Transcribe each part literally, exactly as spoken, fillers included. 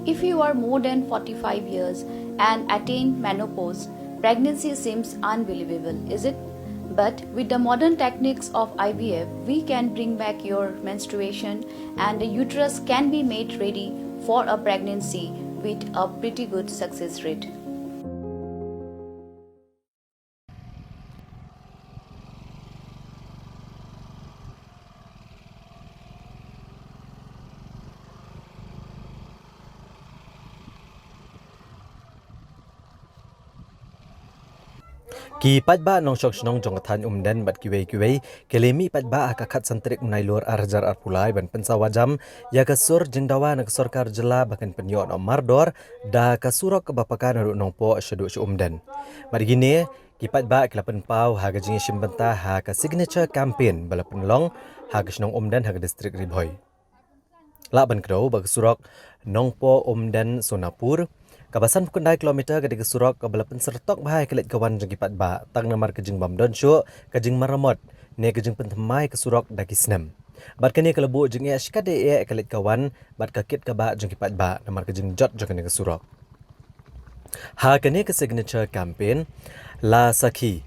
If you are more than forty-five years and attain menopause, pregnancy seems unbelievable, is it? But with the modern techniques of I V F, we can bring back your menstruation and the uterus can be made ready for a pregnancy with a pretty good success rate. Ki paidbah nongshong shnong jong ka thaiñ Umden bad kiwei kiwei ki la mih paidbah ha ka khatsan tarik u Nailur ar hajar arphew lai ban pynsawa jam ïa ka sur jingdawa na ka sorkar jylla ba kan pynïoh noh mardor da ka surok kaba paka naduh Nongpoh shaduh sha Umden. Bad kine ki paidbah ki la pynpaw ha ka jingïashim bynta ha ka signature campaign ba la pynlong ha ka shnong Umden ha ka district Ri Bhoi. Lah ban kdew ba ka surok Nongpoh Umden Sonapur kaba sanphew khyndai kilometer ka dei ka surok kaba la pynsyrtok bha ïa ka leit ka wan jong ki paidbah tang namar ka jingbym don shuh ka jingmaramot ne ka jingpynthymmai ka surok da ki snem. Bad kane ka la buh jingeh shikatdei eh ka leit ka wan bad ka kit ka bah jong ki paidbah namar ka jingjot jong kane ka surok. Ha kane ka signature campaign la sakhi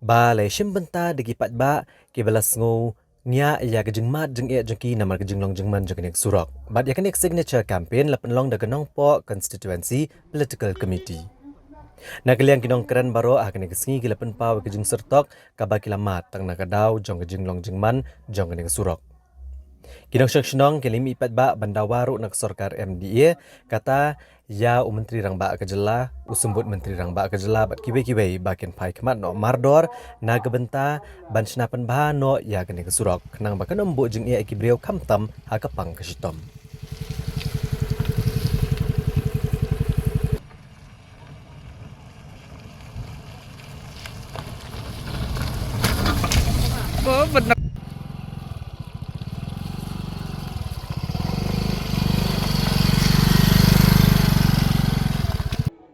ba la shim bynta da ki paidbah kiba la sngew ngiah ïa ka jingmad jingeh jong ki namar ka jinglong jingman jong kane ka surok. Bad ïa kane ka signature campaign la pynlong da ka Nongpoh Constituency Political Committee. Na ka liang ki nongkren baroh ha kane ka sngi ki la pynpaw ïa ka jingsyrtok kaba ki la mad tang na ka daw jong ka jinglong jingman jong kane ka surok. Ki nongshong shnong ki la mih paidbah ban dawa ruh na ka sorkar M D A kata ïa u Myntri Rangbah ka jylla, u Symbud Myntri Rangbah ka jylla bad kiwei kiwei ba kin phai khmat noh mardor na ka bynta ban shna pynbha noh ïa kane ka surok khnang ba kan ym buh jingeh ïa ki briew khamtam ha ka pang ka shitom.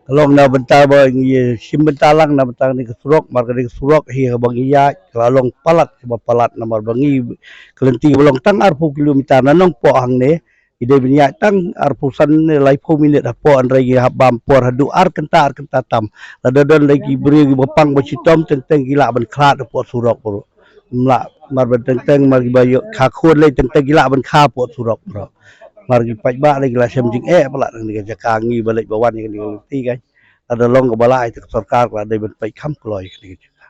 Ka long na bynta ba ngi shim bynta lang na bynta kane ka surok, namar kane ka surok hi haba ngi ïaid ka la long palat, ba palat namar ba ngi ka lynti ba long tang arphew kilometer na Nongpoh hangne. Ngi dei ban ïaid tang arphew san ne laiphew minit hapoh, hynrei ngi hap bam por haduh ar kynta ar kynta tam. Lada don lei ki briew kiba pang ba shitom teng teng ki lah ban khlad hapoh surok baroh. Ym lah mar ba teng teng mar kiba ïoh kha khun lei teng teng ki lah ban kha hapoh surok baroh. Mar ki paidbah lei ki la shem jingeh palat na kane ka jaka ngi ba leit ba wan ïa kane ka lynti kai. Lada long kaba lah ïa ka sorkar ka la dei ban peit kham kloi ïa kane ka jaka.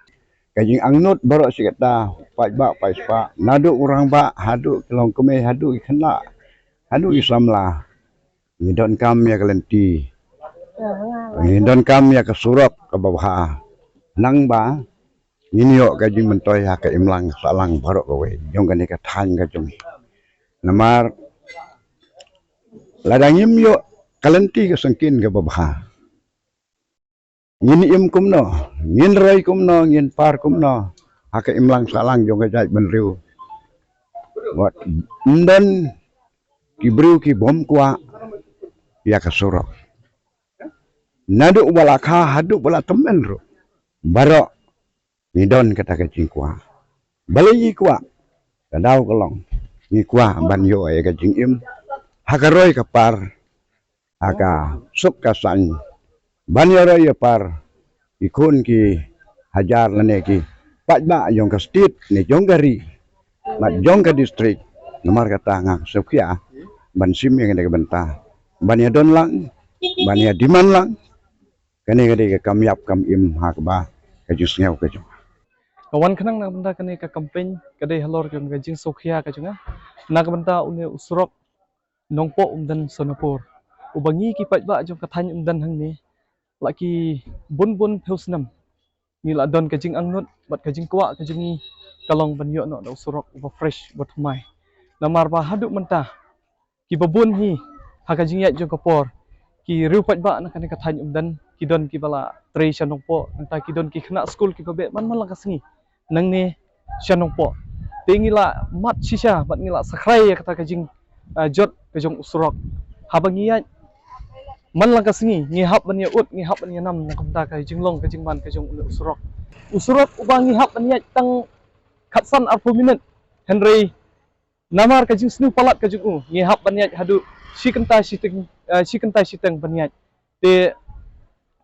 Ka jingangnud baroh shi katta, paidbah paidspah, naduh u rangbah haduh ki longkmie haduh ki khynnah haduh ki samla. Ngi donkam ïa ka lynti, ngi donkam ïa ka surok kaba bha, nangba ngin ïoh ka jingmyntoi ha ka imlang sahlang baroh kawei jong kane ka thaiñ ka jong ngi. Namar lada ngim ïoh ka lynti ka syngkien kaba bha, ngin im kumno, ngin roi kumno, ngin par kumno ha ka imlang sahlang jong ka jaitbynriew. Wat ym don ki briew ki bym kwah ïa ka surok. Naduh ba la kha haduh ba la tymmen ruh, baroh ngi don kata ka jingkwah. Balei ngi kwah? Ka daw ka long ngi kwah ban ïoh ïa ka jingim ha ka roi ka par, ha ka suk ka saiñ, ban ïaroi ïapar ki khun ki hajar lane ki paidbah jong ka state ne jong ka ri bad jong ka district. Namar kata nga sngewkhia ban shim ïa kane ka bynta, ban ïadon lang, ban ïa demand lang. Kane ka dei ka kam ïap kam im ha kaba ka jingsngew ka jong nga. Ka wan khnang na ka bynta kane ka campaign ka dei halor jong ka jingsngewkhia ka jong nga na ka bynta une u surok Nongpoh Umden Sonapur, uba ngi ki paidbah jong ka thaiñ Umden hangne la ki bun bun phew snem ngi la don ka jingangnud bad ka jingkwah ka jong ngi ka long ban ïoh noh da u surok uba fresh uba thymmai. Namar ba haduh mynta kiba bun hi ha ka jingïaid jong ka por, ki riew paidbah na kane ka thaiñ Umden ki don kiba la trei sha Nongpoh, nangta ki don ki khynnah skul kiba beh man man la ka sngi nangne sha Nongpoh. Te ngi la mad shisha bad ngi la sakrai ïa kata ka jing, ah, jot ka jong u surok. Haba ngi ïaid man la ka sngi ngi hap ban ïa ud, ngi hap ban ïa nam na ka bynta ka jinglong ka jingman ka jong u surok. U surok uba ngi hap ban ïaid tang khatsan arphew minit, hynrei namar ka jingsniew palat ka jong u ngi hap ban ïaid haduh shi kynta shi teng ah, shi kynta shiteng ban ïaid. Te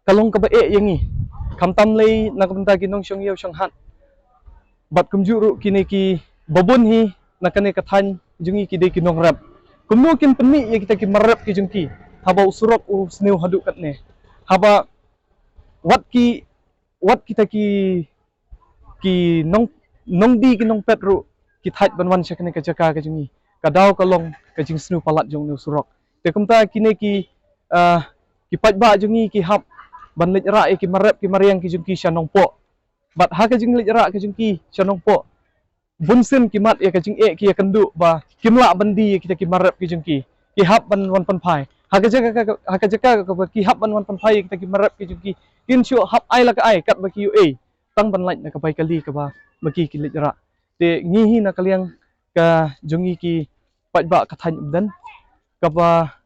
ka long kaba eh ïa ngi, khamtam lei na ka bynta ki nongshong ïew shong hat, bad kumjuh ruh kine ki babun hi na kane ka thaiñ jong ngi ki dei ki nongrep. Kumno kin pynmih ïa kita ki mar rep ki jong ki haba u surok u sniew haduh katne, haba wat ki, wat kita ki, ki nong, nongdie ki nongpet ruh ki thait ban wan sha kane ka jaka ka jong ngi. Ka daw ka long ka jingsniew palat jong une u surok. Te kumta kine ki, ah, ki paidbah jong ngi ki hap ban leit rah ïa ki mar rep ki mar riang ki jong ki sha Nongpoh. Bad ha ka jingleit rah ka jong ki sha Nongpoh, bun sien ki mad ïa ka jingeh ki ïakynduh ba kim lah ban die ïa kita ki mar rep ki jong ki. Ki hap ban wan pynphai ha ka jaka ka, ha ka jaka kaba ki hap ban wan pynphai ïa kita ki mar rep ki jong ki. Kin shu hap ai la ka ai katba ki ïoh ei, tang ban lait na ka bai kali kaba ma ki ki leit rah. Te ngi hi na ka liang ka jong ngi ki paidbah ka thaiñ Umden, kaba,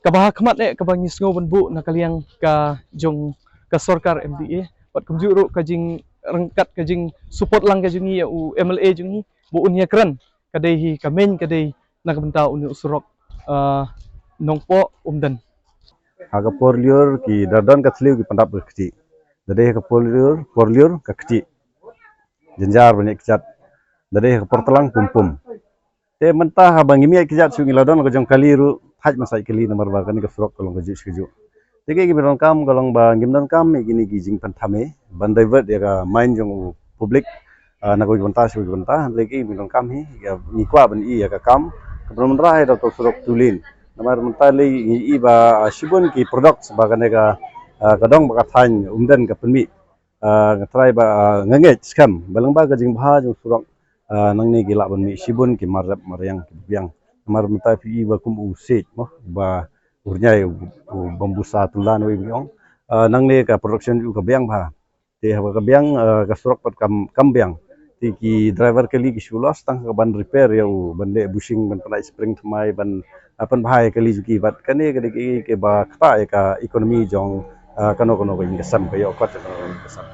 kaba ha khmat eh kaba ngi sngew ban buh na ka liang ka jong ka sorkar M D A, bad kumjuh ruh ka jingryngkat ka jingsupport lang ka jong ngi ïa u M L A jong ngi, ba un ïakren, ka dei hi ka main ka dei na ka bynta une u surok, ah, Nongpoh Umden. Ha ka por lyiur ki da don ka thliew ki pyndap ka ktieh. Da dei ha ka por lyiur, por lyiur ka ktieh. Jynjar ban ïaid kjat. Da dei ha ka por tlang pum pum. Te mynta haba ngim ïaid kjat shuh ngi la don ka jong kali ruh, thait ban sait kali namar ba kane ka surok ka long kajuh shi kajuh. Te ki, ki ba donkam ka long ba ngim donkam ïa kine ki jingpynthame ban divert ïa ka mind jong u public, ah, na kawei ka bynta sha kawei ka bynta. Te ki, ki ba donkam hi, ïa, ngi kwah ban i ïa ka kam kaba mynta hi da uto u surok two lane. Namar mynta lei ngi i ba, ah, shibun ki products ba kane ka, ah, ka dong ba ka thaiñ Umden ka pynmih. Ah, nga trai ba, ah, nga ngeit skhem ba lyngba ka jingbha jong u surok, ah, nangne ki lah ban mih shibun ki mar rep mar riang ki biang. Namar mynta phi i ba kum u siej mo ba u rñiai u, u bambusa tulan wei biang. Ah, nangne ka production u ka biang bha. Te haba ka biang, ah, ka surok pat kam, kam biang. Te ki driver kali ki shu loss tang ka ban repair ïa u, ban leh bushing, ban pynlait spring thymmai, ban, ah, pynbha ïa kali jong ki. Bad kane ka dei ki, ki ba ktah ïa ka economy jong, ah, kano kano ka ïing ka sem, ka ïoh kot jong kano kano ka ïing ka sem.